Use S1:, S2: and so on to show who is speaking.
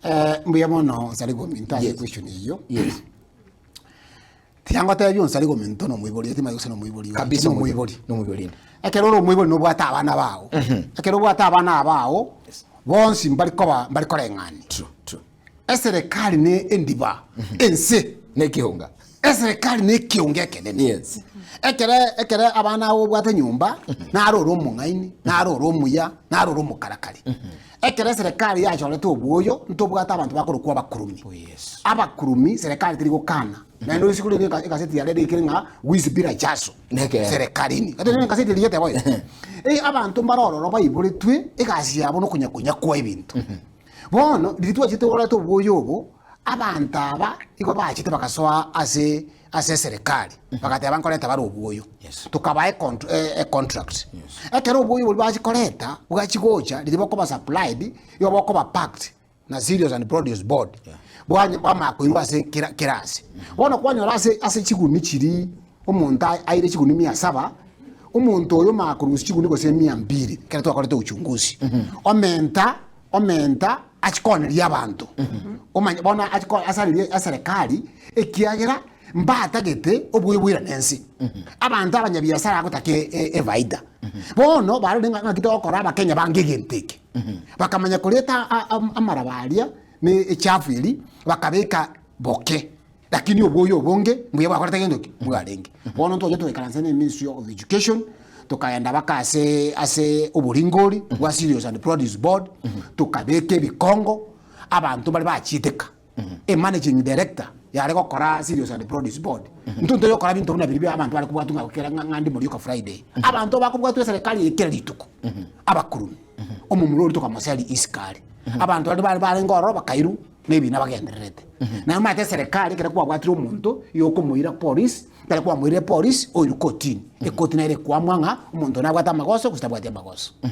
S1: Eh, mbuya mono Nsarigo ominto ase
S2: Yes.
S1: equestion eyio.
S2: Yes.
S1: Tiga ngotebie Onsarigo ominto na omoibori, timanya gose na omoibori oye,
S2: Kabisa
S1: na omoibori.
S2: Na omoibori.
S1: Ekero ore omoibori nobwate abana bao, ekero obwate abana abao, bonsi mbari koba mbari koreng'ani.
S2: True, true.
S1: Eserekari ne endiba, ense.
S2: Na ekehonga.
S1: Eserekari ne ekehonga ekenene.
S2: Yes.
S1: Ekere ekere abana abo obwate nyomba, naro ore omong'aini, naro ore omuya, naro ore omokarakari. Ekero eserekari yachorete obwoyo, ntobwate abanto bakorokwa abakurumi.
S2: Oh, yes.
S1: Abakurumi, serekari teri gokana. Naende orisiku rinde egaseti yaria erikire ng'a wizi bila jasho.
S2: Nekeene.
S1: Serekarini. Ate nere egaseti eria eteba oyo. Eh, abanto mbare ororo baiboretwe, egasi yabo nokonyakonyakwa ebinto. Bono, riria twachete koreta obwoyo obo, abanto aba igo bachete bagasoa ase ase eserekari, bagateba nkoreta bare obwoyo.
S2: Yes.
S1: Tokabaa econtr econtract. Ekero obwoyo boria bachia koreta, bwachia gocha, riria bokoba supplied, igo bokoba packed na Cereals and Produce Board, bwanya bwamanya koirwa ase kera kera ase. Bono kwanyora ase ase chiguni chiria omonto aire chiguni mia saba, omonto oyo omanya korusia chiguni gose mia mbiri, ekero twakorete uchunguzi, omenta omenta achie kooneria abanto, omanye bono achie ko asarerie eserekari ekiagera mbatagete oboyo boirane ense. Abanto abanyabiasara agotaka efaida. Bono barore ng'a ng'aki togokora abakenya bange egento eke. Bakamanya koreta amaraba aria na echafu eria, bakabeka boke. Lakini obwoyo obonge mbuya bwakorete gento ki? Bwarenge. Bono ntwacha togaikaransa na Ministry of Education, tokagenda mpaka ase ase oboringori bwa Cereals and Produce Board, tokabeka ebikongo, abanto mbare bachieteka. E managing director yare gokora Cereals and Produce Board, intwe ntoyokora binto buna biria bia abanto bare kobwatwa ng'a kera ng'a ng'a ndimo rioka Friday. Abanto bakobwatwa eserekari eye kera rituko, abakurumi, omomura oria tokamoseria isikari. Abanto baria bare barenge ororo bakairwa. na ebina bagendererete. Naye omanyete eserekari ekero kwabwatire omonto igo okomoira polisi, ekero kwamoirire polisi oirwe kotini, ekoti nere ekwamua ng'a omonto nabwate amagoso gose tabwati amagoso.